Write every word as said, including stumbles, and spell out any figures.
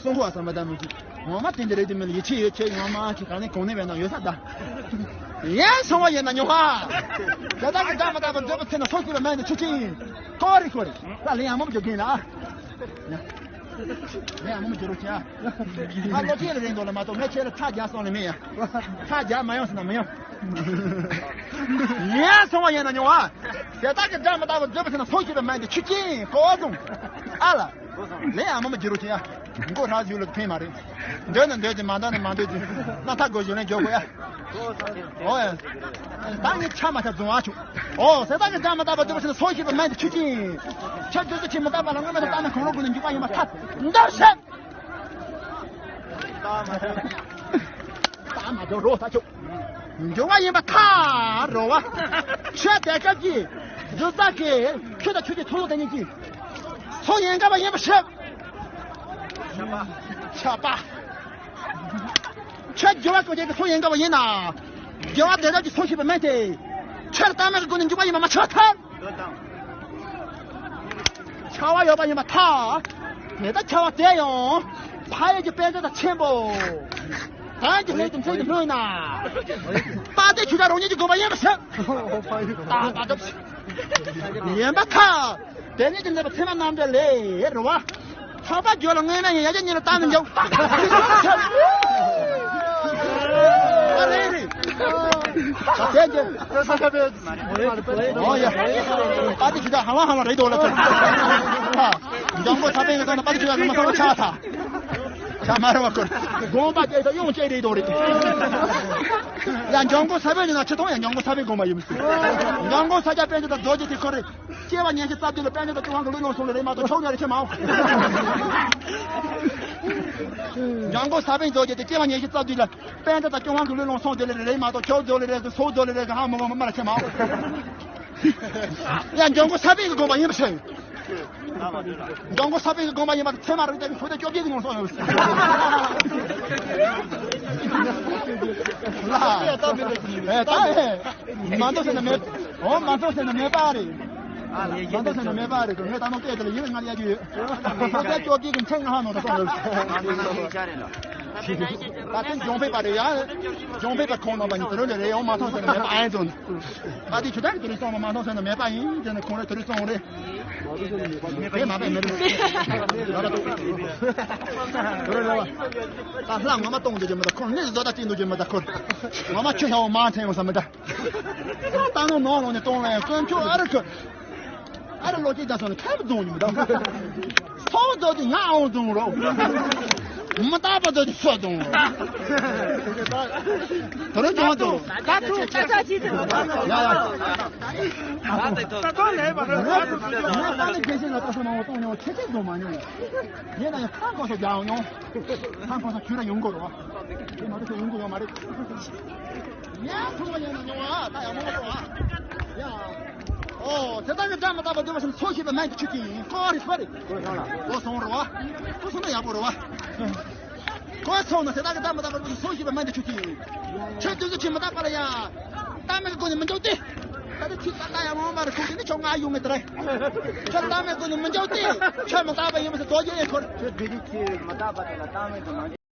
སོང་ཁོ་བ་བསམ་པ་ད་མི་ཅི། ངོ་མ་དེ་འདྲ་རེད་དེ་མིན་ཡིད་ཆེས་ཡོད་ཆེ་ངོ་མ་ཁྱེད་གང་ནས་གོང་ནས་བས་ན་ཡོད་ས་ད། ཡན་སོང་བ་ཡིན་ན་ཉོ་ཧ། དེ་དག་གི་འདྲ་མི་འདྲ་བ་འདོད་པ་ཚེ་ན་སོ་སྐྱིད་པ་མེད་འདི་ཆུ་ཆེན། ཀོ་རི་ཀོ་རི། ད་ལེན་ཡང་མོ་མ་འཇོག་གིན་ལ། ལེན་ཡང་མོ་མ་འཇོག་རོགས་བྱ། ང་ལོ་ཆེ་ལ་རེད་འདོད་ལ་མ་གཏོགས་ངས་ཆེ་ལ་ཁྲག་རྒྱག་སོང་ལ་མེད་ཡ། ཁྲག་རྒྱག་མ་ཡོང་ཟེར་ན་མི་ཡོང་། ངས་སོང་བ་ཡིན་ན་ཉོ་བ། དེ་དག་གི་འདྲ་མི་འདྲ་བ་འདོད་པ་ཚེ་ན་སོ་སྐྱིད་པ་མེད་འདི་ཆུ་ཆེན་ཀོ་རྡུང་། ཨ་ལ། ལེན་ཡང་མོ་མ་འཇོག་རོགས་བྱ་ཡ། མགོ་རག་ཡུལ་ལ་ཕན་མ་རེད། འདོད་ན་འདོད་ཅིང་མ་འདོད་ན་མ་འདོད་ཅིང་། སྣ་ཐག་དགོས་བཞིན་ལེན་འཇོག་དགོས་ཡ། ཨོ་ཡ། ད་ངས་ཆ་མ་ཆ་རྫོང་བ་ཆུ། ཨོ་ཟེ་ད་གི་འདྲ་མི་འདྲ་བ་འདོད་པ་ཚེ་ན་སོ་སྐྱིད་པ་མེད་འདི་ཆུ་ཆེན། ཆ་འདོད་ཚེ་ཆེ་མི་རྟག་པ་ལ་སྔོན་མ་དང་ལྟ་ན་གང་རུང་དགོས་ན་འཇུག་པ་ཡིན་པ་ཐབས་འདར་ཤད། ད་མ་འཇོག་རོགས་ད་ཆོག་འཇོག་པ་ཡིན་པ་ཐ་རོ་བ། ཆོས་དེ་སྐབས་ཀྱི་རྫུ་རྩ་གི་ཁྱོད་དང་ཁྱོད་ཀྱི་ཐུགས་ལ་དེ་ཉིད་ཀྱི་ཚོགས་ཡན་འགའ་བ་ཡིན་པ་ཤེས། ཆ་པ། ཆོས་སྦྱོར་བ་ཀུན་གྱི་ཚོགས་ཡན་འགའ་བ་ཡིན་ན། སྦྱོར་བ་དེ་དག་གི་ཚོགས་ཤེས་པ་མེད་དེ། ཆོས་ལྟ་མེད་ཀྱི་སྒོ་ནས་འཇུག་པ་ཡིན་པ་མ་ཆགས་ཐལ། ཆ་བ་ཡོད་པ་ཡིན་པ་ཐ། དེ་ལྟར་ཆ་བ་དེ་ཡང་། ཕ་ཡུལ་གྱི་དཔེ་མཛོད་དང་ཆེན་པོ། བོན་གྱི་ལྷས་ཀྱི་མཚན་གྱི་ལྷུང་ན། དཔལ་ལྡན་ཆོས་གྲགས་རང་ཉིད་ཀྱི་དགོངས་པ་ཡིན་པ་ཞིག་ད་ད་ད། ཡིན་པ་ཐ། དེ་ཉིད་ཀྱི་ནུས་པ་ཚད་མ་རྣམ་འགྲེལ་ལས་རེད་བ། ཐོག་པ་བརྗོད་ལ་དངོས་མེད་ཡིན་ཡ་ཡ་ཉིད་ལ་བཏང་ནས་འཇོག་ཨ་རེ་རེ། ད་དེ་འདྲ། ཨོ་ཡ། པ་ཏི་ཆུ་ད་ཧ་ལ་ཧ་ལ་རེད་འདུག་ལ་ཚོད། ལྗང་གུ་ཚ་པའི་ངེས་དང་པ་ཏི་ཆུ་ད་ལ་མ་ཚང་བ་ཆགས་ཐ། ཆ་མ་རེད་བ་ཁུར། དགོངས་པ་སྐྱེས་ད་ཡོང་ཅེས་རེད་འདུག་རེད། ཡ་ལྗང་གུ་ཚ་པའི་ནི་ན་ཆི་ཐོང་ཡ་ལྗང་གུ་ཚ་པའི་དགོངས་པ་ཡིན་མི་སྲིད། ལྗང་གུ་ཚ་རྒྱ་པན་ཆུ་ད་རྡོ་རྗེ་དེ་ཁོ་རེད། སྐྱེ་བ་ཉེར་བཞི་རྩ་བདུན་ལ་དཔལ་ལྡན་དང་ཀུན་དགའ་གི་ལུས་ལོངས་སུ་ལ་རེ་མ་གཏོགས་ཕྱོགས་ནས་རེ་ཆེ་མའོ། ལྗང་གུ་ས་པཎ་རྡོ་རྗེ་དེ་སྐྱེ་བ་ཉེར་བཞི་རྩ་བདུན་ལ་དཔལ་ལྡན་དང་ཀུན་དགའ་གི་ལུས་ལོངས་སུ་ལ་རེ་མ་གཏོགས་ཕྱོགས་ལྡན་ལ་རེ་གི་སོ་ལྡན་ལ་རེ་གི་ཧ་མ་གོ་མ་མ་ར་ཆེ་མའོ། ཡ་ལྗང་གུ་ས་པཎ་གི་དགོངས་པ་ཡིན་པ་ཤེས། ལྗང་གུ་ས་པཎ་གི་དགོངས་པ་ཡིན་པ་ཚད་མ་རིགས་གཏེར་གི་ཕུ་ཏ་བཅོ་བརྒྱད་ཀྱི་ནང་སོང་ཡོད། ལ། ཨེ་ད་ཨེ། མ་འདོད་ཟེར་ན་མེད། འོ་མ་འདོད་ཟེར་ན་མེད་པ་རེད། མ་འདོད་ཟེར་ན་མེད་པ་རེད། ངས་ད་ནང་བལྟས་དེ་ལ་ཡིན་ང་ལ་ཡ་རྒྱུ་ཡོད། ད་ལྟ་བཅོ་བརྒྱད་ཀྱི་མཚན་ང་ཧ་ནོ་ད་སོང་ཡོད། ད་ལྟ་འབྱུང་འཕེལ་པ་རེད་ཡ། འབྱུང་འཕེལ་པ་ཁོང་རྣམ་པ་གཉིས་དེ་རུ་ལས་རེད་ཡོང་མ་མཐོང་ཟེར་ན་མེད་པ་ཨེ་འཛོན། ད་དེ་ཆུ་ཐག་གི་དེ་རིང་སོང་བ་མ་མཐོང་ཟེར་ན་མེད་པ་ཡིན་དེ་ནི་ཁོང་རེ་དེ་རིང་སོང་རེད། དེ་མ་པའི་མི་རེད། ད་ལྷ་ངོ་མ་གཏོང་འདོད་ཀྱི་མི་ད་ཁོ་ནི་བཟོ་ལྟ་བྱེད་འདོད་ཀྱི་མི་ད་ཁོ། ངོ་མ་ཆུ་ཤ་བ་མ་འཐེན་ཡོང་ས་མི་ད། ད་ནོ་ནོ་ནོ་ནི་གཏོང་ལ་ཡང་དཀོན་མཆོག་ཨ་རི་ཁོ། ཨ་རི་ལོ་སྐྱིད་ད་སོང་ནི་ཁ་བ་རྫོང་ཡིན་མི་ད། སོ་རྫོང་དེ་ང་ཨང་རྫོང་རོ། མི་རྟག་པ་རྫོང་དེ་སོ་རྫོང་རོ། དོ་རུ་ཅོང་དོ། ད་ཚོ་ཆ་ཆ་ཅི་དེ། ཡ་ཡ། ད་ཚོ་ལས་པ་རེད། ད་ནི་དགེ་བཤེས་ལ་ལྟ་ས་མང་བོ་གཏོང་མྱོང་ཆེ་ཆེ་འཛོམས་མ་མྱོང་། ཡིན་ན་ཡང་ཁ་ཁོ་སོ་རྒྱག་མྱོང་། ཁ་ཁོ་སོ་ཁྱོད་ར་ཡོང་དགོས་རོ། དེ་མ་གཏོགས་ཡོང་དགོས་ཡོད་མ་རེད། ཡ་ཐུག་པ་ཡིན་ན་ཉོ་བ་ད་ཡ་མོ་མོ་ཡ། ཨོ་དེ་ལྟར་གྱི་འདྲ་མི་རྟག་པ་འདུལ་བ་ཞིག་ཚོགས་ཞིག་པའི་སྨན་གྱི་ཆུ་དེ་ཡིན་ཁོ་རེ་ཁོ་རེ། ལོ་སོང་རོ་བ། ཁོ་སོང་ན་ཡག་པོ་རོ་བ། ཁོ་སོང་ན་དེ་ལྟར་གྱི་འདྲ་མི་རྟག་པ་འདུལ་བ་ཞིག་ཚོགས་ཞིག་པའི་སྨན་གྱི་ཆུ་དེ་ཡིན། ཆོས་འདུལ་ཚུལ་ཆོས་མི་རྟག་པ་ལ་ཡ། ལྟ་མེད་ཀྱི་སྒོ་ནས་མི་འཇོག་སྟེ། ད་ལྟ་ཆུ་ལྟ་ལྟ་ཡ་མོ་མ་རེ་ཁོང་གིས་ནི་ཆོ་ང་ཡོང་ངེས་དེ་རེད། ཆོས་ལྟ་མེད་སྒོ་ནས་མི་འཇོག་སྟེ། ཆོས་མི་རྟག་པ་ཡིན་པ་ཟེར་རྡོ་རྗེ་ཡེ་ཁོ་རེ། ཆོས་འདུལ་ཚུལ་མི་རྟག་པ་དེ་ལ་ལྟ་མེད་དུ་མ་འཇོག